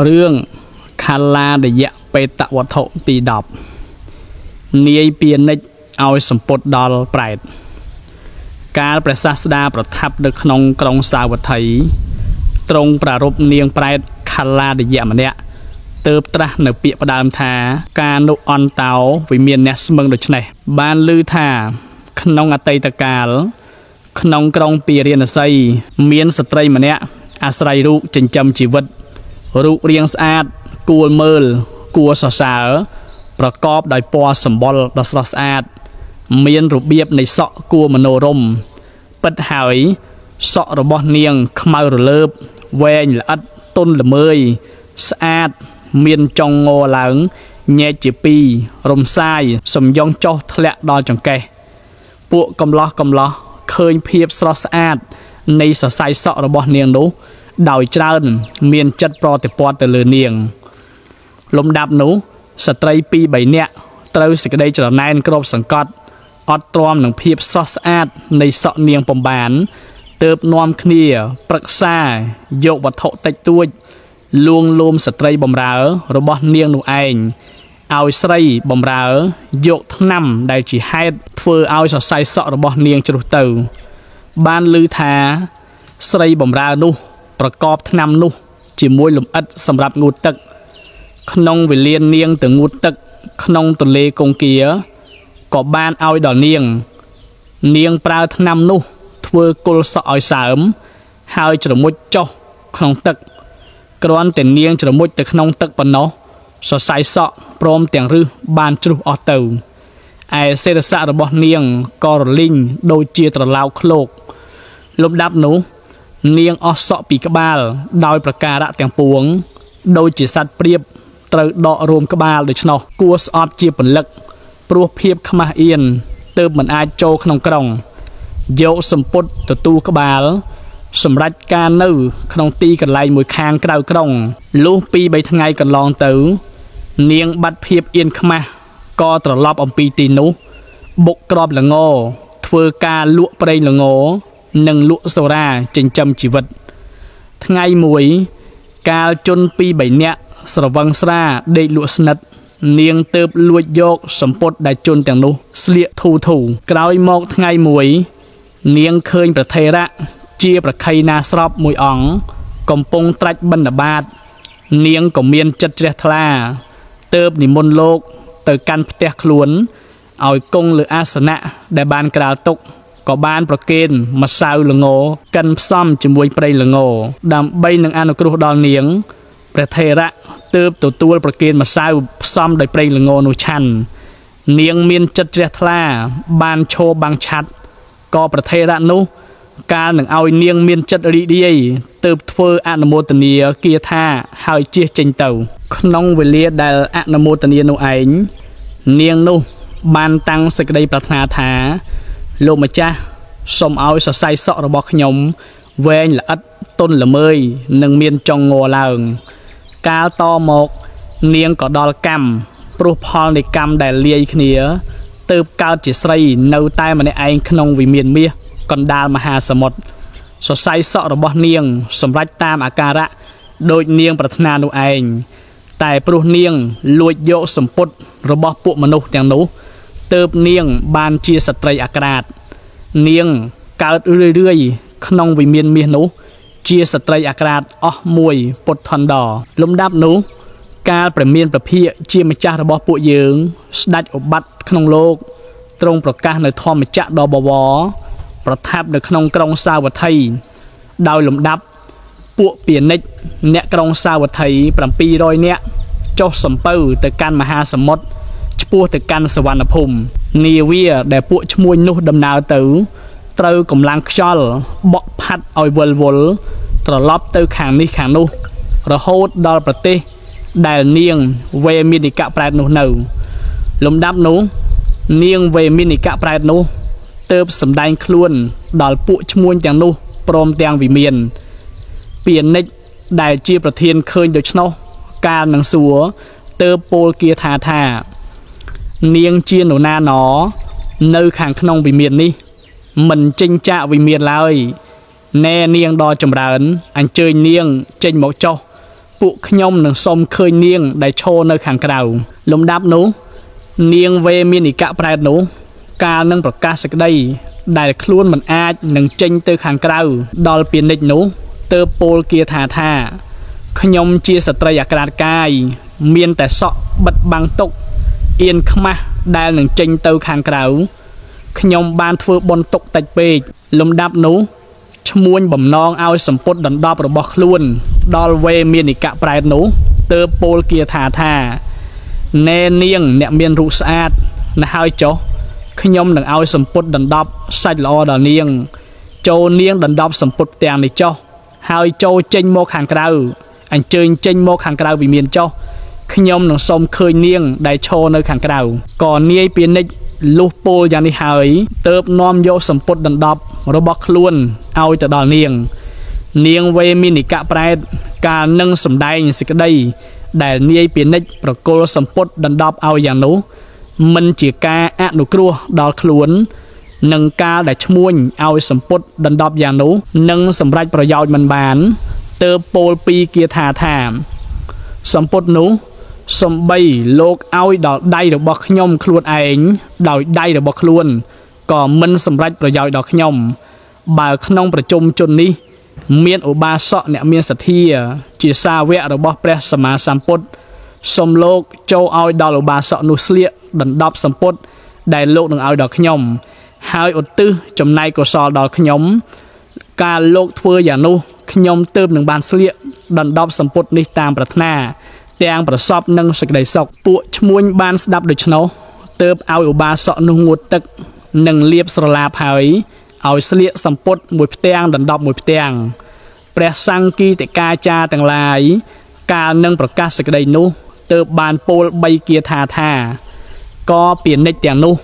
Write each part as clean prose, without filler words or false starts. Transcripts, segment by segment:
រឿងខលាដយៈបេតវត្ថុទី10នាយពាណិជ្ជឲ្យសម្ពុតដល់ប្រែតកាលព្រះសាស្តាប្រថាប់នៅក្នុងក្រុងសាវត្ថីទ្រង់ប្រារព្ធនាងប្រែតខលាដយៈម្នាក់ទើបត្រាស់នៅពាក្យផ្ដើមថា កានុអន្តោវិមានអ្នកស្មឹងដូច្នេះបានឮថាក្នុងអតីតកាលក្នុងក្រុងពារាណសីមានស្ត្រីម្នាក់អាស្រ័យរូបចិញ្ចឹមជីវិតរូបរាងស្អាតគួរមើលគួរសរសើរប្រកបដោយពណ៌សម្បុរដ៏ស្រស់ស្អាតមានរបៀបនៃសក់គួរមនោរម្យពិតហើយសក់របស់នាងខ្មៅរលើបវែងល្អិតទន់ល្មើយស្អាតមានចុងងឡើងញែកជាពីររំសាយសំយ៉ងចុះធ្លាក់ដល់ចង្កេះពួកកំឡោះកំឡោះឃើញភាពស្រស់ស្អាតនៃសរសៃសក់របស់នាងនោះដោយច្រើនមានចិត្តប្រតិព័ទ្ធទៅលើនាងលំដាប់នោះស្ត្រីពីរបីនាក់ត្រូវសេចក្តីច្រណែនគ្របសង្កត់អត់ទ្រាំនឹងភាពស្រស់ស្អាតនៃសក់នាងពំបានទើបនាំគ្នាប្រឹក្សាយកវត្ថុតិចតួចលួងលោមស្ត្រីបំរើរបស់នាងនោះឯងឲ្យស្រីបំរើយកថ្នាំដែលជាហេតុធ្វើឲ្យសរសៃសក់របស់នាងជ្រុះទៅបានឮថាស្រីបំរើនោះប្រកបថ្នាំនោះជាមួយលំអិតសម្រាប់ងូតទឹកក្នុងវេលានាងទៅងូតទឹកក្នុងទន្លេគង្គាក៏បានឲ្យដល់នាងនាងប្រើថ្នាំនោះធ្វើគល់សក់ឲ្យសើមហើយជ្រមុជចុះក្នុងទឹកគ្រាន់តែនាងជ្រមុជទៅក្នុងទឹកប៉ុណ្ណោះសរសៃសក់ព្រមទាំងរឹសបានជ្រុះអស់ទៅឯសិរសៈរបស់នាងក៏រលីងដូចជាត្រឡោកឃ្លោកលំដាប់នោះនាងអស់សក់ពីក្បាលដោយប្រការៈទាំងពួងដូចជាសត្វព្រាបត្រូវដករួមក្បាលដូច្នោះគួរស្អប់ជាពន្លឹកព្រោះភាពខ្មាស់អៀនទើបមិនអាចចូលក្នុងក្រុងយកសម្ពុតទទួលក្បាលសម្រាប់ការនៅក្នុងទីកន្លែងមួយខាងក្រៅក្រុងលុះពីរបីថ្ងៃកន្លងទៅនាងបាត់ភាពអៀនខ្មាស់ក៏ត្រឡប់អំពីទីនោះបុកក្របល្ងធ្វើការលក់ប្រេងល្ងនិងលក់សូរ៉ាចិញ្ចឹមជីវិតថ្ងៃមួយកាលជនពីរបីនាក់ស្រវឹងស្រាដេកលក់ស្និទ្ធនាងទើបលួចយកសម្ពុតដែលជនទាំងនោះស្លៀកធូធូក្រោយមកថ្ងៃមួយនាងឃើញព្រះថេរៈជាប្រខីណាស្របមួយអង្គកំពុងត្រាច់បិណ្ឌបាតនាងក៏មានចិត្តជ្រះថ្លាទើបនិមន្តលោកទៅកាន់ផ្ទះខ្លួនឲ្យគង់លើអាសនៈដែលបានក្រាលទុកក៏បានប្រគេនម្សៅល្ងកិនផ្សំជាមួយប្រេងល្ងដើម្បីនឹងអនុគ្រោះដល់នាងព្រះថេរៈទើបទទួលប្រគេនម្សៅផ្សំដោយប្រេងល្ងនោះឆាន់នាងមានចិត្តជ្រះថ្លាបានឈរបាំងឆ័ត្រក៏ព្រះថេរៈនោះកាលនឹងឲ្យនាងមានចិត្តរីករាយទើបធ្វើអនុមោទនាគាថាហើយជៀសចេញទៅក្នុងវេលាដែលអនុមោទនានោះឯងនាងនោះបានតាំងសេចក្តីប្រាថ្នាថាលោកម្ចាស់សូមឲ្យសរសៃសក់របស់ខ្ញុំវែងល្អិតទន់ល្មើយនិងមានចុងងឡើងកាលតមកនាងក៏ដល់កម្មព្រោះផលនៃកម្មដែលលាយគ្នាទើបកើតជាស្រីនៅតែម្នាក់ឯងក្នុងវិមានមាសកណ្ដាលមហាសមុទ្រសរសៃសក់របស់នាងសម្រេចតាមអាការៈដូចនាងប្រាថ្នានោះឯងតែព្រោះនាងលួចយកសម្ពុតរបស់ពួកមនុស្សទាំងនោះទើបនាងបានជាស្ត្រីអាក្រាតនាងកើតរឿយៗក្នុងវិមានមាសនោះជាស្ត្រីអាក្រាតអស់មួយពុទ្ធនដលំដាប់នោះកាលព្រះមានព្រះភិក្ខជាម្ចាស់របស់ពួកយើងស្ដេចឧបត្តិក្នុងលោកទ្រង់ប្រកាសនៅធម្មចក្រដ៏បវរប្រថាប់នៅក្នុងក្រុងសាវត្ថីដោយលំដាប់ពួកពាណិជ្ជអ្នកក្រុងសាវត្ថី700នាក់ចុះសំពៅទៅកាន់មហាសមុទ្រឆ្ពោះទៅកាន់សវណ្ណភូមិនាវាដែលពួកឈ្មួញនោះដំណើរទៅត្រូវកម្លាំងខ្យល់បក់ផាត់ឲ្យវិលវល់ត្រឡប់ទៅខាងនេះខាងនោះរហូតដល់ប្រទេសដែលនាងវេមានិកប្រែតនោះនៅលំដាប់នោះនាងវេមានិកប្រែតនោះទើបសម្ដែងខ្លួនដល់ពួកឈ្មួញទាំងនោះព្រមទាំងវិមានពាណិជ្ជដែលជាប្រធានឃើញដូច្នោះកាលនឹងសួរទើបពោលគាថាថានាងជានរណាណនៅខាងក្នុងវិមាននេះមិនចេញចាកវិមានឡើយណែនាងដ៏ចម្រើនអញ្ជើញនាងចេញមកចុះ ពួកខ្ញុំនឹងសុំឃើញនាងដែលឈរនៅខាងក្រៅលំដាប់នោះ នាងវេមានិកប្រែតនោះ កាលនឹងប្រកាសសេចក្តីដែលខ្លួនមិនអាចនឹងចេញទៅខាងក្រៅដល់ពាណិជ្ជនោះទើបពោលគាថាថាខ្ញុំជាស្ត្រីអាក្រាតកាយមានតែសក់បិទបាំងទុកអៀនខ្មាស់ដែលនឹងចេញទៅខាងក្រៅខ្ញុំបានធ្វើបុណ្យទុកតិចពេកលំដាប់នោះឈ្មួញបំណងឲ្យសម្ពុតដណ្ដប់របស់ខ្លួនដល់វេមានិកប្រែតនោះទើបពោលគាថាថាណែនាងអ្នកមានរូបស្អាតណាស់ហើយចុះខ្ញុំនឹងឲ្យសម្ពុតដណ្ដប់សាច់ល្អដល់នាងចូលនាងដណ្ដប់សម្ពុតផ្ទាំងនេះចុះហើយចូលចេញមកខាងក្រៅអញ្ជើញចេញមកខាងក្រៅវិមានចុះខ្ញុំនឹងសុំឃើញនាងដែលឈរនៅខាងក្រៅក៏នាយពាណិជ្ជលុះពោលយ៉ាងនេះហើយទើបនាំយកសម្ពុតដណ្ដប់របស់ខ្លួនឲ្យទៅដល់នាងនាងវេមានិកប្រែតកាលនឹងសម្ដែងសេចក្តីដែលនាយពាណិជ្ជប្រគល់សម្ពុតដណ្ដប់ឲ្យយ៉ាងនោះមិនជាការអនុគ្រោះដល់ខ្លួននឹងកាលដែលឈ្មួញឲ្យសម្ពុតដណ្ដប់យ៉ាងនោះនឹងសម្រេចប្រយោជន៍មិនបានទើបពោលពីគាថាថាសម្ពុតនោះសំបីលោកឲ្យដល់ដៃរបស់ខ្ញុំខ្លួនឯងដោយដៃរបស់ខ្លួនក៏មិនសម្រេចប្រយោជន៍ដល់ខ្ញុំបើក្នុងប្រជុំជននេះមានឧបាសកអ្នកមានសទ្ធាជាសាវករបស់ព្រះសម្មាសម្ពុទ្ធសូមលោកចូលឲ្យដល់ឧបាសកនោះស្លៀកដណ្ដប់សម្ពុតដែលលោកនឹងឲ្យដល់ខ្ញុំហើយឧទ្ទិសចំណែកកុសលដល់ខ្ញុំកាលលោកធ្វើយ៉ាងនោះខ្ញុំទើបនឹងបានស្លៀកដណ្ដប់សម្ពុតនេះតាមប្រាថ្នាទាំងប្រសពនឹងសេចក្តីសុខពួកឈ្មួញបានស្ដាប់ដូច្នោះទើបឲ្យឧបាសកនោះងូតទឹកនិងលាបស្រឡាបហើយឲ្យស្លៀកសម្ពុតមួយផ្ទាំងដណ្ដប់មួយផ្ទាំងព្រះសង្គីតិកាចារទាំងឡាយកាលនឹងប្រកាសសេចក្តីនោះទើបបានពោលបីគាថាថាក៏ពាណិជ្ជទាំងនោះ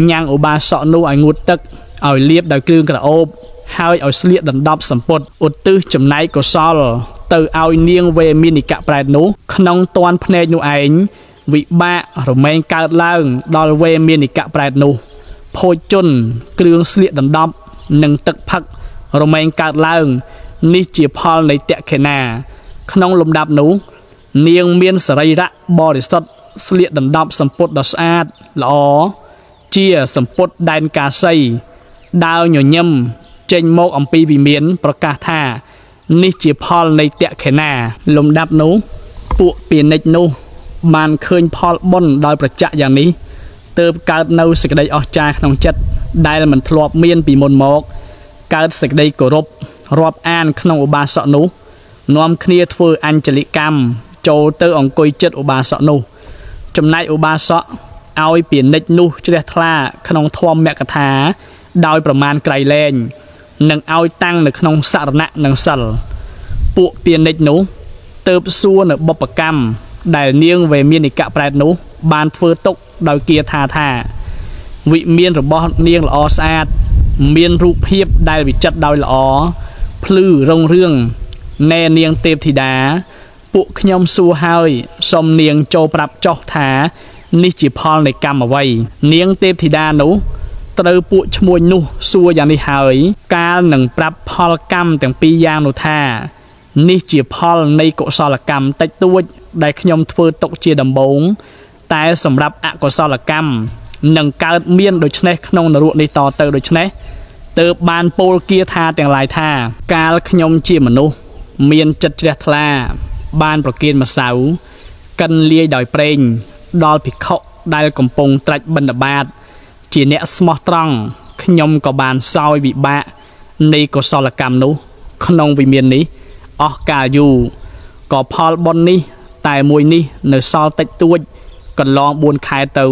ញ៉ាំងឧបាសកនោះឲ្យងូតទឹកឲ្យលាបដោយគ្រឿងក្រអូបហើយឲ្យស្លៀកដណ្ដប់សម្ពុតឧទ្ទិសចំណែកកុសលទៅឲ្យនាងវេមានិកប្រែតនោះក្នុងទាន់ភ្នែកនោះឯងវិបាករមែងកើតឡើងដល់វេមានិកប្រែតនោះភោជនគ្រឿងស្លៀកដណ្ដប់និងទឹកផឹករមែងកើតឡើងនេះជាផលនៃតក្ខិណាក្នុងលំដាប់នោះនាងមានសរីរៈបរិសុទ្ធស្លៀកដណ្ដប់សម្ពុតដ៏ស្អាតល្អជាសម្ពុតដែនកាសីដើរញញឹមចេញមកអំពីវិមានប្រកាសថានេះជាផលនៃតក្ខិណាលំដាប់នោះពួកពាណិជ្ជនោះបានឃើញផលបុណ្យដោយប្រចាក់យ៉ាងនេះទើបកើតនៅសេចក្តីអស្ចារ្យក្នុងចិត្តដែលមិនធ្លាប់មានពីមុនមកកើតសេចក្តីគោរពរាប់អានក្នុងឧបាសកនោះនាំគ្នាធ្វើអញ្ជលិកម្មចូលទៅអង្គុយចិត្តឧបាសកនោះចំណែកឧបាសកឲ្យពាណិជ្ជនោះជ្រះថ្លាក្នុងធម្មកថាដោយប្រមាណក្រៃលែងនិងឲ្យតាំងនៅក្នុងសរណៈនិងសិលពួកពាណិជ្ជនោះទើបសួរនៅបុព្វកម្មដែលនាងវេមានិកប្រែតនោះបានធ្វើទុកដោយគាថាថាវិមានរបស់នាងល្អស្អាតមានរូបភាពដែលវិចិត្រដោយល្អភ្លឺរុងរឿងណែនាងទេពធីតាពួកខ្ញុំសួរហើយសូមនាងចូលប្រាប់ចុះថានេះជាផលនៃកម្មអ្វីនាងទេពធីតានោះត្រូវពួកឈ្មួញនោះសួរយ៉ាងនេះហើយកាលនឹងប្រាប់ផលកម្មទាំងពីរយ៉ាងនោះថានេះជាផលនៃកុសលកម្មតិចតួចដែលខ្ញុំធ្វើទុកជាដំបូងតែសម្រាប់អកុសលកម្មនឹងកើតមានដូច្នេះក្នុងនរកនេះតទៅដូច្នេះទើបបានពោលគាថាទាំងឡាយថាកាលខ្ញុំជាមនុស្សមានចិត្តជ្រះថ្លាបានប្រគេនម្សៅកិនលាយដោយប្រេងដល់ភិក្ខុដែលកំពុងត្រាច់បិណ្ឌបាតជាអ្នកស្មោះត្រង់ខ្ញុំក៏បានសោយវិបាកនៃកុសលកម្មនោះក្នុងវិមាននេះអស់កាលយូរក៏ផលបុណ្យនេះតែមួយនេះនៅសល់តិចតួចកន្លង4ខែទៅ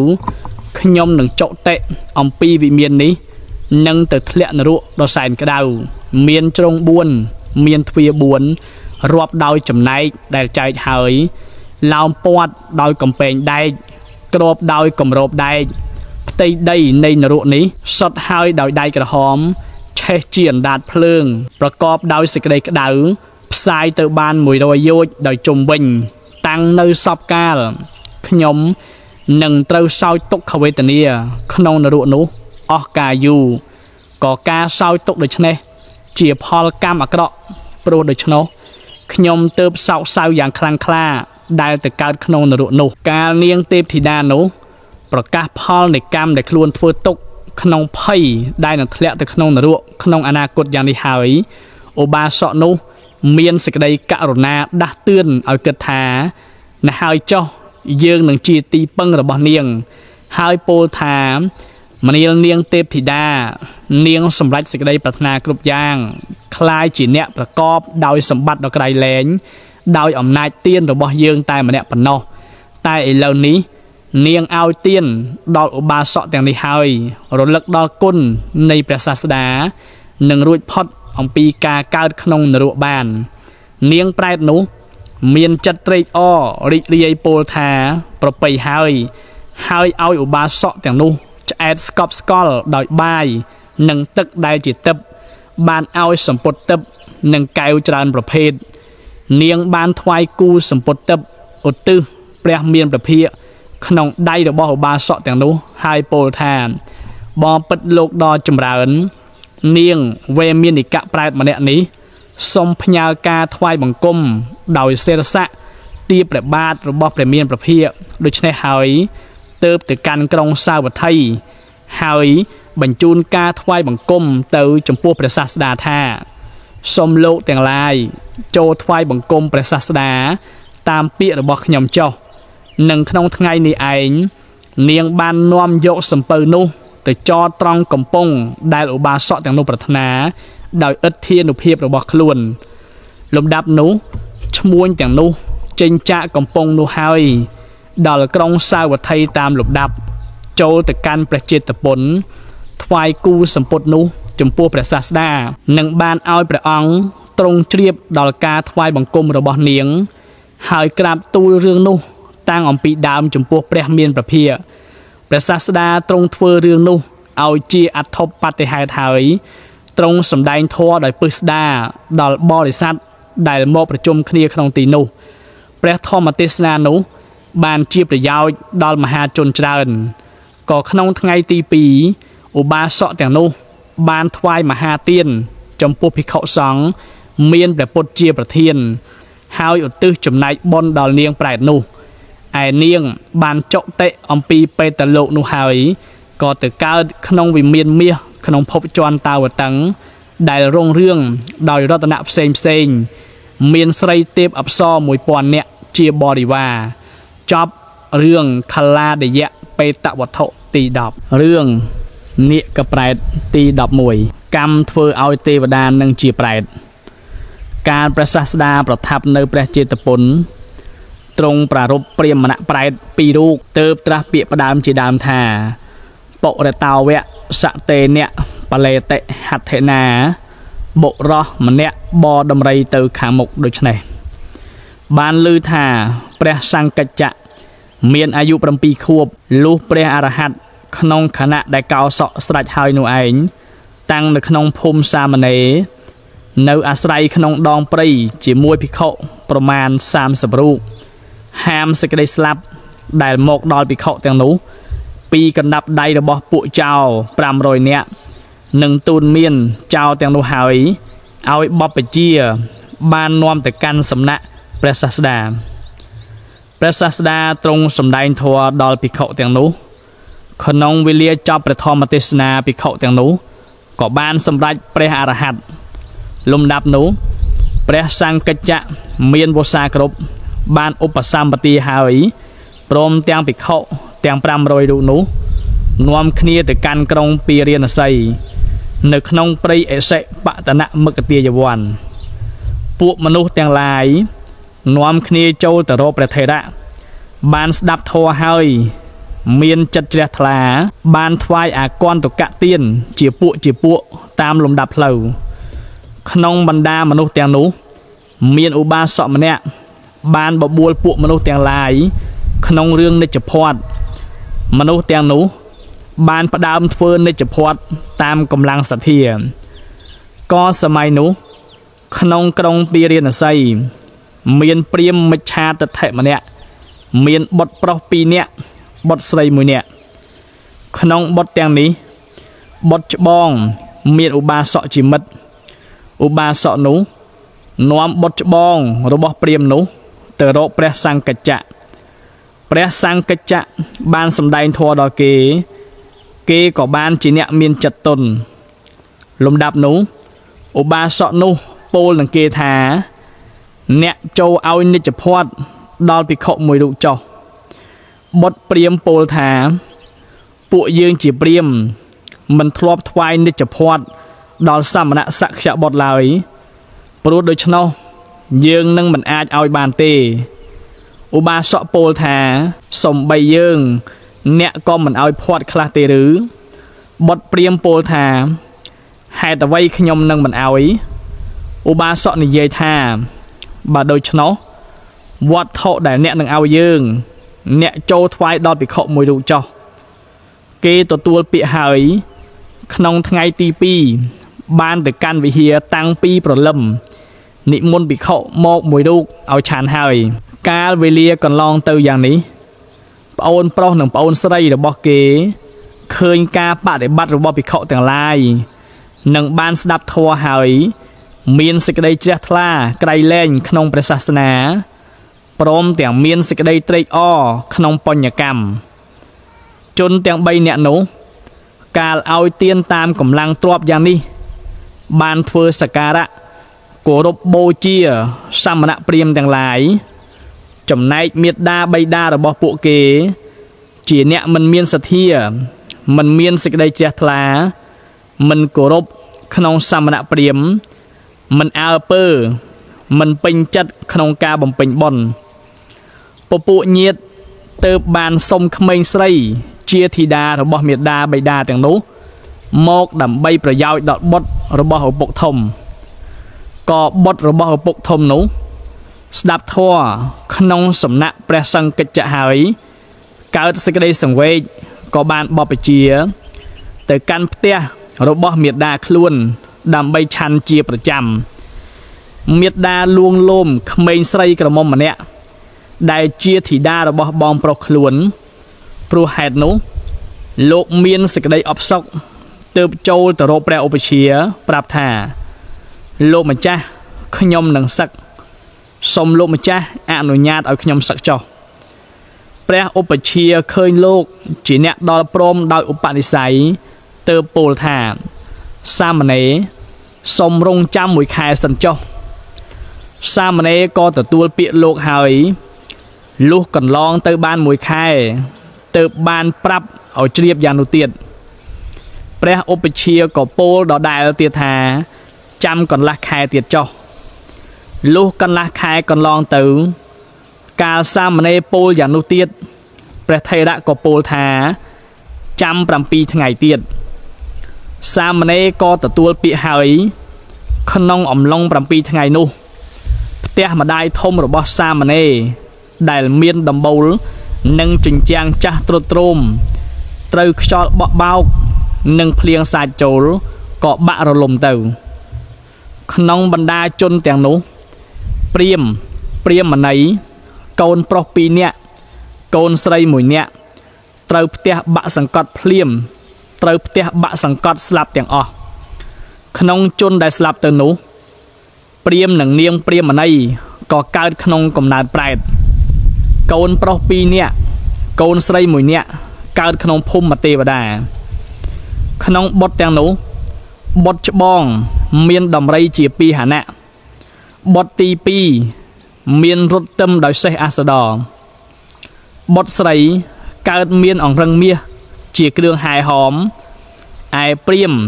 ខ្ញុំនឹងចុតិអំពីវិមាននេះនឹងទៅធ្លាក់នរកដ៏សែនក្តៅមានជ្រុង4មានទ្វារ4រាប់ដោយចំណែកដែលចែកហើយឡោមព័ទ្ធដោយកំពែងដែកគ្របដោយគម្របដែកផ្ទៃដីនៃនរកនេះសុទ្ធហើយដោយដែកក្រហមឆេះជាអណ្ដាតភ្លើងប្រកបដោយសេចក្តីក្តៅផ្សាយទៅបាន100យោជន៍ដោយជុំវិញតាំងនៅសពកាលខ្ញុំនឹងត្រូវសោយទុក្ខវេទនាក្នុងនរកនោះអស់កាលយូរក៏ការសោយទុក្ខដូច្នេះជាផលកម្មអាក្រក់ព្រោះដូច្នោះ ខ្ញុំទើបសោកសៅយ៉ាងខ្លាំងក្លាដែលទៅកើតក្នុងនរកនោះកាលនាងទេពធីតានោះប្រកាសផលនៃកម្មដែលខ្លួនធ្វើទុកក្នុងភ័យដែលនឹងធ្លាក់ទៅក្នុងនរកក្នុងអនាគតយ៉ាងនេះហើយឧបាសកនោះមានសេចក្តីករុណាដាស់តឿនឲ្យគិតថាណែហើយចុះយើងនឹងជាទីពឹងរបស់នាងហើយពោលថាមនាលនាងទេពធីតានាងសម្រេចសេចក្តីប្រាថ្នាគ្រប់យ៉ាងក្លាយជាអ្នកប្រកបដោយសម្បត្តិដ៏ក្រៃលែងដោយអំណាចទានរបស់យើងតែម្នាក់ប៉ុណ្ណោះតែឥឡូវនេះនាងឲ្យទានដល់ឧបាសកទាំងនេះហើយរលឹកដល់គុណនៃព្រះសាស្តានឹងរួចផុតអំពីការកើតក្នុងនរកបាននាងប្រែតនោះមានចិត្តត្រេកអររីករាយពោលថាប្រពៃហើយហើយឲ្យឧបាសកទាំងនោះឆ្អែតស្កប់ស្កល់ដោយបាយនិងទឹកដែលជាទឹកបានឲ្យសម្ពុតទឹកនិងកែវច្រើនប្រភេទនាងបានថ្វាយគូសម្ពុតទឹកឧទ្ទិសព្រះមានព្រះភិក្ខក្នុងដៃរបស់ឧបាសកទាំងនោះហើយពោលថាបងពិតលោកដ៏ចម្រើននាងវេមាននិកៈប្រែតម្នាក់នេះសូមផ្ញើការថ្វាយបង្គំដោយសិរស័កទាព្រះបាទរបស់ព្រះមានព្រះភិក្ខដូច្នេះហើយទើបទៅកាន់ក្រុងសាវត្ថីហើយបញ្ជូនការថ្វាយបង្គំទៅចំពោះព្រះសាស្តាថាសូមលោកទាំងឡាយចូលថ្វាយបង្គំព្រះសាស្តាតាមពាក្យរបស់ខ្ញុំចុះនិងក្នុងថ្ងៃនេះឯងនាងបាននាំយកសំពៅនោះទៅចតត្រង់កំពង់ដែលឧបាសកទាំងនោះប្រាថ្នាដោយឥទ្ធានុភាពរបស់ខ្លួនលំដាប់នោះឈ្មួញទាំងនោះចេញចាកកំពង់នោះហើយដល់ក្រុងសាវត្ថីតាមលំដាប់ចូលទៅកាន់ព្រះជេតពន្ធថ្វាយគូសម្ពុតនោះចំពោះព្រះសាស្តានិងបានឲ្យព្រះអង្គទ្រង់ជ្រាបដល់ការថ្វាយបង្គំរបស់នាងហើយក្រាបទូលរឿងនោះតាំងអំពីដើមចំពោះព្រះមានព្រះភិក្ខព្រះសាស្តាទ្រង់ធ្វើរឿងនោះឲ្យជាអត្ថបតិហេតុហើយទ្រង់សម្ដែងធម៌ដោយពឹស្ដាដល់បរិស័ទដែលមកប្រជុំគ្នាក្នុងទីនោះព្រះធម្មទេសនានោះបានជាប្រយោជន៍ដល់មហាជនច្រើនក៏ក្នុងថ្ងៃទី2ឧបាសកទាំងនោះបានថ្វាយមហាទានចំពោះភិក្ខុសង្ឃមានព្រះពុទ្ធជាប្រធានហើយឧទ្ទិសចំណែកបុណ្យដល់នាងប្រែតនោះឯនាងបានចុតិអំពីបេតលោកនោះហើយក៏ទៅកើតក្នុងវិមានមាសក្នុងភពជាន់តាវតឹងដែលរុងរឿងដោយរតនៈផ្សេងផ្សេងមានស្រីទេពអប្សរ1000នាក់ជាបរិវារចប់រឿងខលាដយៈបេតវត្ថុទី10រឿងនាគប្រែតទី11កម្មធ្វើឲ្យទេវតានឹងជាប្រែតកាលព្រះសាស្តាប្រថាប់នៅព្រះជេតពន្ធទ្រង់ប្រារព្ធព្រាហ្មណប្រែតពីររូបទើបត្រាស់ពាក្យផ្ដើមជាដើមថាបុរតោវៈសតេនៈបលេតិហត្ថិណាបុរសម្នាក់បដំរីទៅខាងមុខដូច្នេះបានឮថាព្រះសង្កច្ចៈមានអាយុ7ខួបលុះព្រះអរហន្តក្នុងខណៈដែលកោសក់ស្រេចហើយនោះឯងតាំងនៅក្នុងភូមិសាមណេរនៅអាស្រ័យក្នុងដងព្រៃជាមួយភិក្ខុប្រមាណ30រូបហាមសេចក្តីស្លាប់ដែលមកដល់ភិក្ខុទាំងនោះពីកណ្ដាប់ដៃរបស់ពួកចោរ500នាក់និងទូនមានចោរទាំងនោះហើយឲ្យបព្វជិបាននាំទៅកាន់សំណាក់ព្រះសាស្តាព្រះសាស្តាទ្រង់សម្ដែងធម៌ដល់ភិក្ខុទាំងនោះក្នុងវេលាចប់ព្រះធម្មទេសនាភិក្ខុទាំងនោះក៏បានសម្រេចព្រះអរហន្តលំដាប់នោះព្រះសង្កច្ចៈមានវស្សាគ្រប់បានឧបសម្បទាហើយព្រមទាំងភិក្ខុទាំង500រូបនោះនាំគ្នាទៅកាន់ក្រុងពារាណសីនៅក្នុងព្រៃអសិបតនមគទាយវ័នពួកមនុស្សទាំងឡាយនាំគ្នាចូលទៅរកព្រះថេរៈបានស្ដាប់ធម៌ហើយមានចិត្តជ្រះថ្លាបានថ្វាយអាគន្តុកទានជាពួកតាមលំដាប់ផ្លូវក្នុងបណ្ដាមនុស្សទាំងនោះមានឧបាសកម្នាក់បានបបួលពួកមនុស្សទាំងឡាយក្នុងរឿងនិច្ចភ័ត្រមនុស្សទាំងនោះបានផ្ដើមធ្វើនិច្ចភ័ត្រតាមកម្លាំងសទ្ធាក៏សម័យនោះក្នុងក្រុងពារាណសីមានព្រាហ្មណ៍មិច្ឆាទិដ្ឋិម្នាក់មានបុត្រប្រុស2នាក់បុត្រស្រី1នាក់ក្នុងបុត្រទាំងនេះបុត្រច្បងមានឧបាសកជាមិត្តឧបាសកនោះ នាំបុត្រច្បងរបស់ព្រាហ្មណ៍នោះទៅរកព្រះសង្កច្ចៈព្រះសង្កច្ចៈបានសម្ដែងធម៌ដល់គេ គេក៏បានជាអ្នកមានចិត្តទន់លំដាប់នោះឧបាសកនោះពោលនឹងគេថា អ្នកចូលឲ្យនិច្ចភ័ព្វដល់ភិក្ខុមួយរូបចុះបុត្រព្រាហ្មណ៍ពោលថា ពួកយើងជាព្រាហ្មណ៍មិនធ្លាប់ថ្វាយនិច្ចភ័ព្វដល់សមណសក្យបុត្រឡើយព្រោះដូច្នោះយើងនឹងមិនអាចឲ្យបានទេឧបាសកពោលថាសំបីយើង អ្នកក៏មិនឲ្យភ័ព្វខ្លះទេឬបុត្រព្រាហ្មណ៍ពោលថាហេតុអ្វីខ្ញុំនឹងមិនឲ្យឧបាសកនិយាយថាបើដូច្នោះវត្ថុដែលអ្នកនឹងឲ្យយើង អ្នកចូលថ្វាយដល់ភិក្ខុមួយរូបចុះគេទទួលពាក្យហើយ ក្នុងថ្ងៃទី2បានទៅកាន់វិហារតាំងពីព្រលឹមនិមន្តភិក្ខុមកមួយរូបឲ្យឆានហើយ កាលវេលាកន្លងទៅយ៉ាងនេះប្អូនប្រុសនិងប្អូនស្រីរបស់គេឃើញការបដិបត្តិរបស់ភិក្ខុទាំងឡាយនិងបានស្ដាប់ធម៌ហើយ មានសេចក្តីជ្រះថ្លាក្រៃលែងក្នុងព្រះសាសនាព្រមទាំងមានសេចក្តីត្រេកអរក្នុងបញ្ញកម្មជនទាំង3នាក់នោះកាលឲ្យទានតាមកម្លាំងទ្រព្យយ៉ាងនេះបានធ្វើសក្ការៈគោរពបូជាសមណព្រាហ្មណ៍ទាំងឡាយចំណែកមេដាបៃតារបស់ពួកគេ ជាអ្នកមិនមានសទ្ធាមិនមានសេចក្តីជ្រះថ្លាមិនគោរពក្នុងសមណព្រាហ្មណ៍មិនអើពើមិនពេញចិត្តក្នុងការបំពេញបុណ្យពពួកញាតិទៅបានសុំក្មេងស្រីជាធីតារបស់មេដាបៃតាទាំងនោះមកដើម្បីប្រយោជន៍ដល់បុត្ររបស់ឪពុកធំក៏បុត្ររបស់ឪពុកធំនោះស្ដាប់ធម៌ក្នុងសំណាក់ព្រះសង្កច្ចៈហើយកើតសេចក្តីសង្វេគក៏បានបព្វជិទៅកាន់ផ្ទះរបស់មេដាខ្លួនដើម្បីឆាន់ជាប្រចាំមេដាលួងលោមក្មេងស្រីក្រមុំម្នាក់ដែលជាធីតារបស់បងប្រុសខ្លួនព្រោះហេតុនោះលោកមានសេចក្តីអផ្សុកទើបចូលទៅរកព្រះឧបជាប្រាប់ថាលោកម្ចាស់ខ្ញុំនឹងសឹកសូមលោកម្ចាស់អនុញ្ញាតឲ្យខ្ញុំសឹកចុះព្រះឧបជាឃើញលោកជាអ្នកដល់ព្រមដោយឧបនិស្ស័យទើបពោលថាសាមណេរសូមរងចាំមួយខែសិនចុះសាមណេរក៏ទទួលពាក្យលោកហើយលុះកន្លងទៅបានមួយខែទើបបានប្រាប់ឲ្យជ្រាបយ៉ាងនោះទៀតព្រះឧបជាក៏ពោលដដែលទៀតថាចាំកន្លះខែទៀតចុះលុះកន្លះខែកន្លងទៅកាលសាមណេរពោលយ៉ាងនោះទៀតព្រះថេរៈក៏ពោលថាចាំ7ថ្ងៃទៀតសាមណេរក៏ទទួលពាក្យហើយក្នុងអំឡុង7ថ្ងៃនោះផ្ទះម្ដាយធំរបស់សាមណេរដែលមានដំបូលនិងជញ្ជាំងចាស់ទ្រុឌទ្រោមត្រូវខ្យល់បក់បោកនិងភ្លៀងសាចចូលក៏បាក់រលំទៅក្នុងបណ្ដាជនទាំងនោះព្រាហ្មណ៍ព្រាហ្មណីកូនប្រុស2នាក់កូនស្រី1នាក់ត្រូវផ្ទះបាក់សង្កត់ភ្លាមត្រូវផ្ទះបាក់សង្កត់ស្លាប់ទាំងអស់ក្នុងជនដែលស្លាប់ទៅនោះព្រាហ្មណ៍និងនាងព្រាហ្មណីក៏កើតក្នុងកំណើតប្រែតកូនប្រុស2នាក់កូនស្រី1នាក់កើតក្នុងភូមិទេវតាក្នុងបុត្រទាំងនោះបុត្រច្បងមានដំរីជាពីហណៈបុត្រទី2មានរត់ទឹមដោយសេះអាសដរបុត្រស្រីកើតមានអង្រឹងមាសជាគ្រឿងហែហោមឯព្រាហ្មណ៍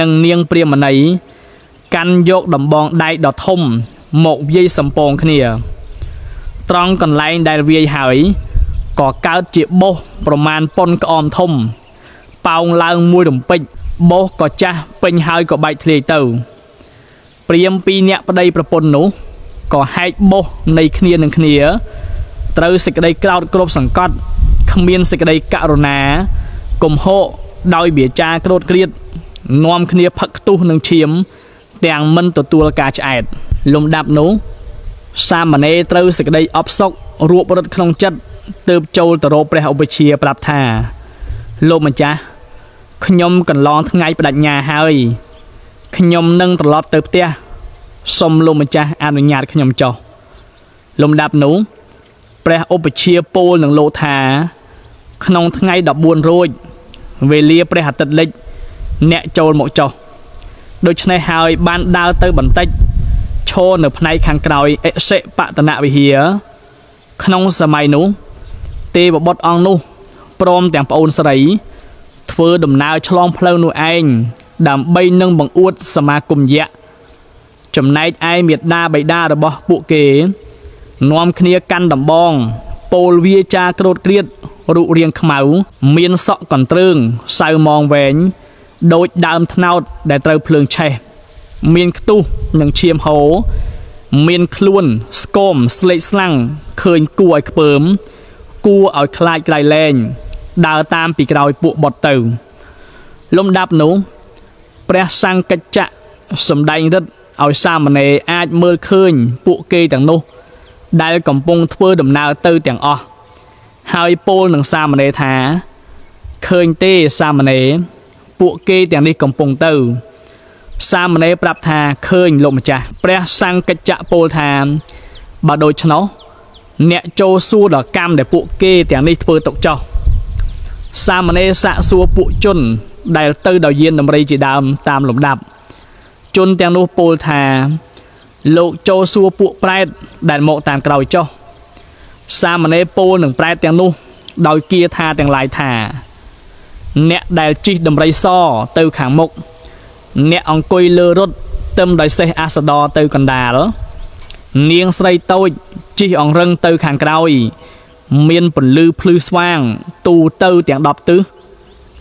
និងនាងព្រាហ្មណីកាន់យកដំបងដែកដ៏ធំមកវាយសំពងគ្នាត្រង់កន្លែងដែលវាយហើយក៏កើតជាបោសប្រមាណប៉ុនក្អមធំប៉ោងឡើងមួយរំពេចបោសក៏ចាស់ពេញហើយក៏បែកធ្លាយទៅព្រាហ្មណ៍2នាក់ប្តីប្រពន្ធនោះក៏ហែកបោសនៃគ្នានឹងគ្នាត្រូវសេចក្តីក្រោធគ្រប់សង្កត់គ្មានសេចក្តីករុណាគំហកដោយវាចាក្រោធក្រៀតនាំគ្នាផឹកខ្ទុះនឹងឈាមទាំងមិនទទួលការឆ្អែតលំដាប់នោះសាមណេរត្រូវសេចក្តីអផ្សុករួបរត់ក្នុងចិត្តទើបចូលទៅរកព្រះឧបជាប្រាប់ថាលោកម្ចាស់ខ្ញុំកន្លងថ្ងៃបដិញ្ញាហើយខ្ញុំនឹងត្រឡប់ទៅផ្ទះ សូមលោកម្ចាស់អនុញ្ញាតខ្ញុំចុះលំដាប់នោះព្រះឧបជាពោលនឹងលោកថាក្នុងថ្ងៃ14រោចវេលាព្រះអាទិត្យលិចអ្នកចូលមកចុះដូច្នេះហើយបានដើរទៅបន្តិចឈរនៅផ្នែកខាងក្រោយឥសិបតនវិហារក្នុងសម័យនោះទេវបុត្រអង្គនោះព្រមទាំងប្អូនស្រីធ្វើដំណើរឆ្លងផ្លូវនោះឯងដើម្បីនឹងបង្អួតសមាគមយៈចំណែកឯមេដាបិតារបស់ពួកគេនាំគ្នាកាន់ដំបងពោលវាចាក្រោតក្រៀតរូបរាងខ្មៅមានសក់កន្ទ្រើងសៅមងវែងដូចដើមត្នោតដែលត្រូវភ្លើងឆេះមានខ្ទុះនិងឈាមហូរមានខ្លួនស្គមស្លេកស្លាំងឃើញគួរឲ្យខ្ពើមគួរឲ្យខ្លាចក្រៃលែងដើរតាមពីក្រោយពួកបុត្រទៅលំដាប់នោះព្រះសង្កច្ចៈសម្ដែងរិទ្ធឲ្យសាមណេរអាចមើលឃើញពួកគេទាំងនោះដែលកំពុងធ្វើដំណើរទៅទាំងអស់ហើយពោលនឹងសាមណេរថាឃើញទេសាមណេរពួកគេទាំងនេះកំពុងទៅសាមណេរប្រាប់ថាឃើញលោកម្ចាស់ព្រះសង្កច្ចៈពោលថាបើដូច្នោះអ្នកចូលសួរដល់កម្មដែលពួកគេទាំងនេះធ្វើទុកចោះសាមណេរសាកសួរពួកជនដែលទៅដោយយានដំរីជាដើមតាមលំដាប់ជនទាំងនោះពោលថាលោកចូលសួរពួកប្រែតដែលមកតាមក្រោយចុះសាមណេរពោលនឹងប្រែតទាំងនោះដោយគាថាទាំងឡាយថាអ្នកដែលជិះដំរីសទៅខាងមុខអ្នកអង្គុយលើរថទឹមដោយសេះអាសដរទៅកណ្ដាលនាងស្រីតូចជិះអង្រឹងទៅខាងក្រោយមានពន្លឺភ្លឺស្វាងទូទៅទាំង10ទិស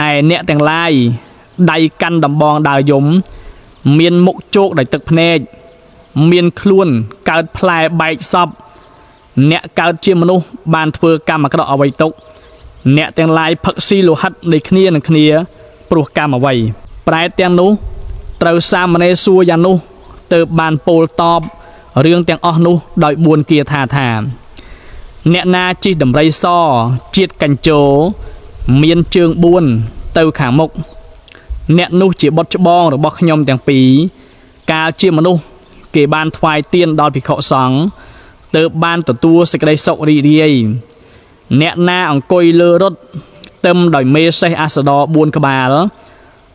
ឯអ្នកទាំងឡាយដៃកាន់ដំបងដើរយំមានមុខជោគដោយទឹកភ្នែកមានខ្លួនកើតផ្លែបែកសពអ្នកកើតជាមនុស្សបានធ្វើកម្មអាក្រក់អ្វីទុកអ្នកទាំងឡាយផឹកស៊ីលោហិតនៃគ្នានឹងគ្នាព្រោះកម្មអ្វីប្រែតទាំងនោះត្រូវសាមណេរសួរយ៉ាងនោះទើបបានពោលតបរឿងទាំងអស់នោះដោយ4គាថាថាអ្នកណាជិះដំរីសជាតិកញ្ជោមានជើង4ទៅខាងមុខអ្នកនោះជាបុត្រច្បងរបស់ខ្ញុំទាំងពីរកាលជាមនុស្សគេបានថ្វាយទានដល់ភិក្ខុសង្ឃទើបបានទទួលសេចក្តីសុខរីករាយអ្នកណាអង្គុយលើរថទឹមដោយមេសេះអាសដរ4ក្បាល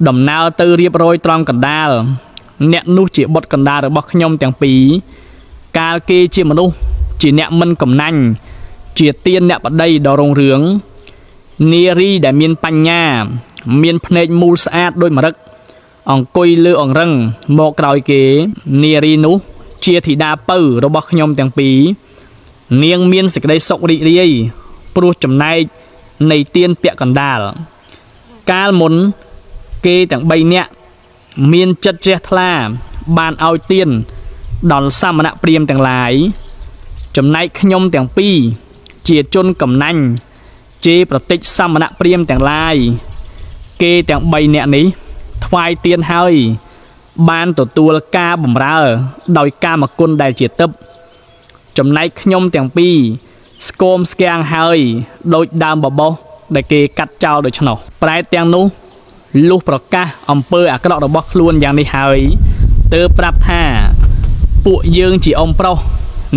ដំណើរទៅរៀបរយត្រង់កណ្ដាលអ្នកនោះជាបុត្រកណ្ដាលរបស់ខ្ញុំទាំងពីរកាលគេជាមនុស្សជាអ្នកមិនកំណាញ់ជាទានអ្នកបតីដ៏រុងរឿងនារីដែលមានបញ្ញាមានភ្នែកមូលស្អាតដូចម្រឹកអង្គុយលើអង្រឹងមកក្រោយគេនារីនោះជាធីតាពៅរបស់ខ្ញុំទាំងពីរនាងមានសេចក្តីសុខរីករាយព្រោះចំណែកនៃទានពាក់កណ្ដាលកាលមុនគេទាំង3នាក់មានចិត្តជ្រះថ្លាបានឲ្យទានដល់សមណព្រាហ្មណ៍ទាំងឡាយចំណែកខ្ញុំទាំងពីរជាជនកំណាញ់ជេរប្រតិចសមណព្រាហ្មណ៍ទាំងឡាយគេទាំង3នាក់នេះថ្វាយទានហើយបានទទួលការបម្រើដោយកាមគុណដែលជាទឹកចំណែកខ្ញុំទាំងពីរស្គមស្គាំងហើយដោយដើមបបោសដែលគេកាត់ចោលដូច្នោះប្រែតទាំងនោះលុះប្រកាសអំពើអាក្រក់របស់ខ្លួនយ៉ាងនេះហើយទើបប្រាប់ថាពួកយើងជាអ៊ំប្រុស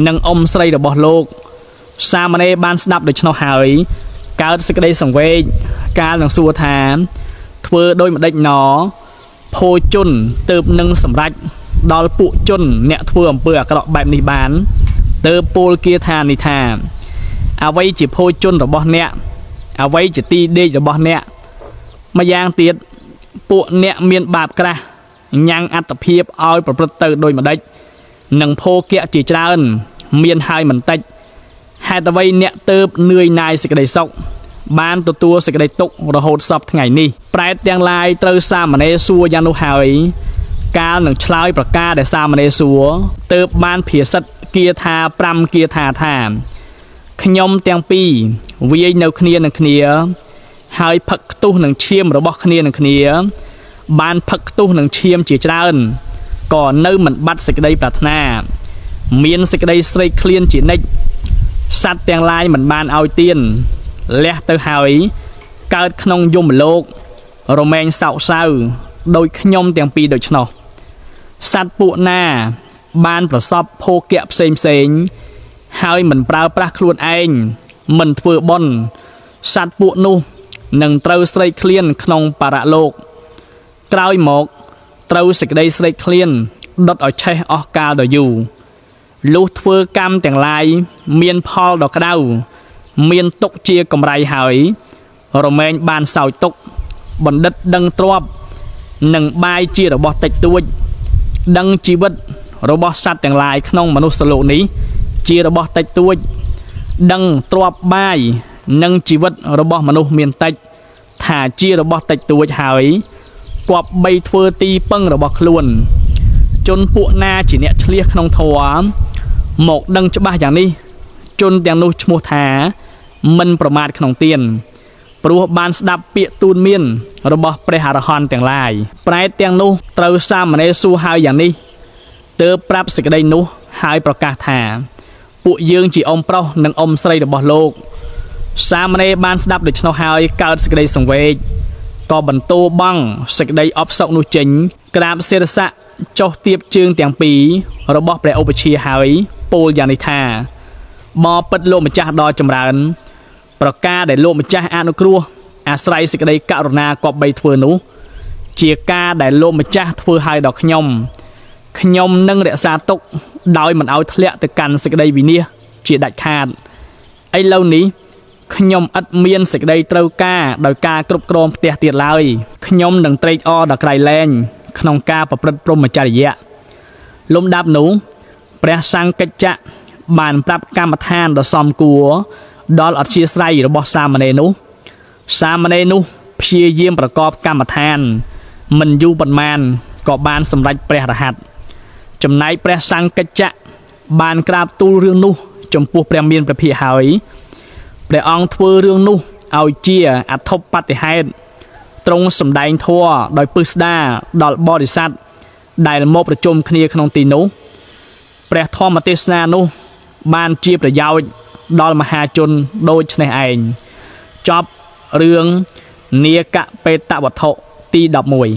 និងអ៊ំស្រីរបស់លោកសាមណេរបានស្ដាប់ដូច្នោះហើយកើតសេចក្តីសង្វេគកាលនឹងសួរថាធ្វើដោយម្ដេចណភោជនទើបនឹងសម្រេចដល់ពួកជនអ្នកធ្វើអំពើអាក្រក់បែបនេះបានទើបពោលគាថានេះថាអ្វីជាភោជនរបស់អ្នកអ្វីជាទីដេករបស់អ្នកម្យ៉ាងទៀតពួកអ្នកមានបាបក្រាស់ញ៉ាំងអត្តភាពឲ្យប្រព្រឹត្តទៅដោយម្ដេចនិងភោគៈជាច្រើនមានហើយមិនតិចហេតុអ្វីអ្នកទើបនឿយណាយសេចក្តីសុខបានទទួលសេចក្តីទុក្ខរហូតសព្វថ្ងៃនេះប្រែតទាំងឡាយត្រូវសាមណេរសួរយ៉ាងនោះហើយកាលនឹងឆ្លើយប្រការដែលសាមណេរសួរទើបបានភាសិតគាថា5គាថាថាខ្ញុំទាំងពីរវាយនៅគ្នានឹងគ្នាហើយផឹកខ្ទុះនឹងឈាមរបស់គ្នានឹងគ្នាបានផឹកខ្ទុះនឹងឈាមជាច្រើនក៏នៅមិនបាត់សេចក្តីប្រាថ្នាមានសេចក្តីស្រេកឃ្លានជានិច្ចសត្វទាំងឡាយមិនបានឲ្យទានលះទៅហើយកើតក្នុងយមលោករមែងសោកសៅដោយខ្ញុំទាំងពីរដូច្នោះសត្វពួកណា បានប្រសពភោគៈផ្សេងផ្សេងៗហើយមិនប្រើប្រាស់ខ្លួនឯងមិនធ្វើបុណ្យសត្វពួកនោះនឹងត្រូវស្រេកឃ្លានក្នុងបរលោក ក្រោយមកត្រូវសេចក្តីស្រេកឃ្លានដុតឲ្យឆេះអស់កាលដ៏យូរលុះធ្វើកម្មទាំងឡាយមានផលដ៏ក្តៅមានទុកជាកម្រៃហើយ រមែងបានសោយទុកបណ្ឌិតដឹងទ្របនិងបាយជារបស់តិចតួច ដឹងជីវិតរបស់សត្វទាំងឡាយក្នុងមនុស្សលោកនេះ ជារបស់តិចតួច ដឹងទ្របបាយនិងជីវិតរបស់មនុស្សមានតិច ថាជារបស់តិចតួចហើយគប្បីធ្វើទីពឹងរបស់ខ្លួន ជនពួកណាជាអ្នកឆ្លៀសក្នុងធម៌មកដឹងច្បាស់យ៉ាងនេះ ជនទាំងនោះឈ្មោះថា មិនប្រមាទក្នុងទាន ព្រោះបានស្ដាប់ពាក្យទូនមាន របស់ព្រះអរហន្តទាំងឡាយ ប្រែតទាំងនោះត្រូវសាមណេរសួរហើយយ៉ាងនេះទើបប្រាប់សេចក្តីនោះហើយប្រកាសថា ពួកយើងជាអ៊ំប្រុសនិងអ៊ំស្រីរបស់លោក សាមណេរបានស្ដាប់ដូច្នោះហើយកើតសេចក្តីសង្វេគក៏បន្ទោបង់សេចក្តីអបសោកនោះចេញ ក្រាបសិរសៈចុះទៀបជើងទាំងពីររបស់ព្រះឧបជាហើយពោលយ៉ាងនេះថាបបិទ្ធលោកម្ចាស់ដ៏ចម្រើន ប្រការដែលលោកម្ចាស់អនុគ្រោះអាស្រ័យសេចក្តីករុណាគប្បីធ្វើនោះ ជាការដែលលោកម្ចាស់ធ្វើឲ្យដល់ខ្ញុំខ្ញុំនឹងរក្សាទុកដោយមិនឲ្យធ្លាក់ទៅកាន់សេចក្តីវិនាសជាដាច់ខាតឥឡូវនេះខ្ញុំឥតមានសេចក្តីត្រូវការដោយការគ្រប់គ្រងផ្ទះទៀតឡើយខ្ញុំនឹងត្រេកអរដល់ក្រៃលែងក្នុងការប្រព្រឹត្តព្រហ្មចរិយៈលំដាប់នោះព្រះសង្ឃកិច្ចៈបានប្រាប់កម្មដ្ឋានដ៏សមគួរដល់អធ្យាស្រ័យរបស់សាមណេរនោះ សាមណេរនោះព្យាយាមប្រកបកម្មដ្ឋាន មិនយូរប៉ុន្មានក៏បានសម្រេចព្រះរហ័តចំណែកព្រះសង្ឃកិច្ចៈបានក្រាបទូលរឿងនោះ ចំពោះព្រះមានព្រះភិក្ខហើយព្រះអង្គធ្វើរឿងនោះឲ្យជាអធិបតិហេតុទ្រង់សម្ដែងធម៌ដោយពឹស្ដាដល់បរិស័ទដែលមកប្រជុំគ្នាក្នុងទីនោះ ព្រះធម្មទេសនានោះ បានជាប្រយោជន៍ដល់មហាជនដូចនេះឯងចប់រឿងនាគបេតវត្ថុទី11។